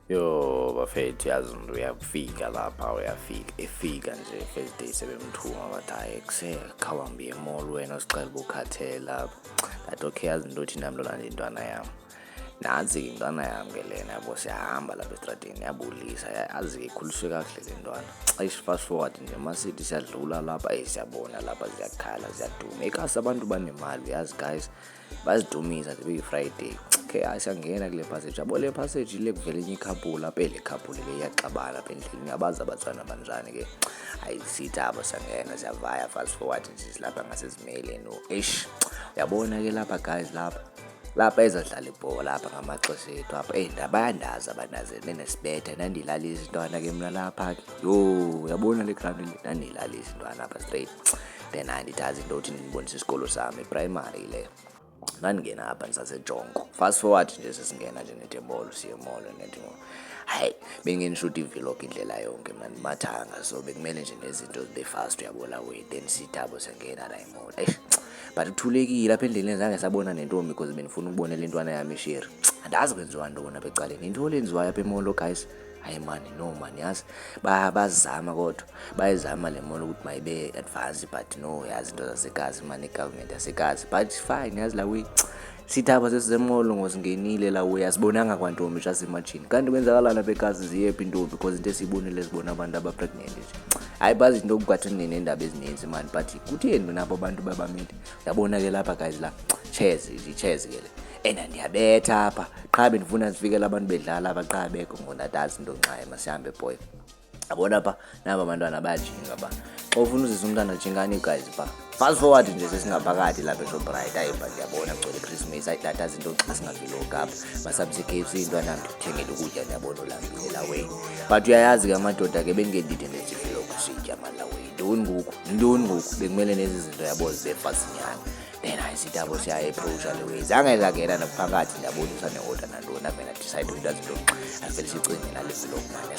Yo bafethu, yazi umuntu uyafika lapha, uyafika, efika nje first day sebemthuma, bathi hayi, kuse khawambi e-mall wena, sicela ubukhathele lapha. Ngathi okay, yazi into othi nami lona nje intwana yami, nansi-ke intwana yami ke lena, yabo. Siyahamba lapha estradini, yabulisa, yazi-ke ikhuliswe kakuhle le ntwana. Eish, fast forward nje, masithi siyadlula lapha, eyi, siyabona lapha ziyakhala, ziyaduma ekasi, abantu banemali, uyazi guys, bazidumisa zibe yi-Friday. Okay, hayi, siyangena kule passage, yabo, le passage le kuvela enye i-couple apha, ele couple le iyaxabana apha endleleni, abazi abatswana banjani ke. Hayi, sithi abo siyangena, siyavaya. Fast forward nje, silapha ngasezimeleni. Eish, uyabona ke lapha guys, lapha ezadlala ibhola lapha ngamaxesha ethu apha, eyi, ndabayandazi abandazi nenesibetha, ndandilalisa intwana ke mna lapha ke. Yho, uyabona le ground le, ndandiyilalisa intwana apha straight. Then andithi azi into othi ndibonise isikolo sami, i-primary leyo, ndandingena apha ndisasejongo. Fast forward nje, sesingena nje nethi e-mall, siye e-mall nethi. Hayi, bengenishuta i-vlog indlela yonke mna, ndimathanga, so bekumele nje nezinto zibe fast, uyabona we. Then sithi abo siyangena la e-mall. Eish, but kuthulekile apha endleleni, zange sabona nentombi because bendifuna ukubonela intwana yami isheri. Andazi kwenziwa ntoni apha ecaleni, yintoni lenziwayo apha e-mall guys? Hayi mani, no mani, yazi bazama, kodwa bayizama le mall ukuthi mayibe advance, but no, yazi into zasekazi mani, i-government yasekazi, but fine, yazi la we. Sithi apha sesise-mall, ngosingenile la we, asibonanga kwantombi. Just imagine, kanti kwenzakalani apha ekazi? Ziyephi intombi? Because into esiyibonile, sibona abantu aba-pregnant nje. Hayi, bazi into okukwathi neendaba ezininzi mani, but kutheni nabo abantu babamile? Uyabona ke lapha guys, la chairs, i-chairs ke le, and ndiyabetha apha qha, bendifuna zifikele abantu bedlala apha qha, bekho ngonatazi into nxaye. Masihambe boy, yabona pha, naba abantwana bayajinga ba, xa ufuna uzisa umntana, jingani guys pha. Fast forward nje, sesingaphakathi lapha eShoprite. Hayi ba, ndiyabona kugcwele iChristmas. Hayi tata, zinto xa singaviloki apha, masihambise i-KFC, intwana ndikuthengele ukutya, ndiyabona ulambile la way. But uyayazi ke amadoda ke, bendingedide ndenza i-vlog sitya mani la way. Ntoni ngoku, ntoni ngoku, bekumele nezi zinto, yabo, zibe fasinyana. Then hayi, sithi abo siyayi-approacha le way, zange zangena naphakathi, ndiyabonisa ne-order nantoni, avele decide into azinto, avele sicinge nale vlog mani.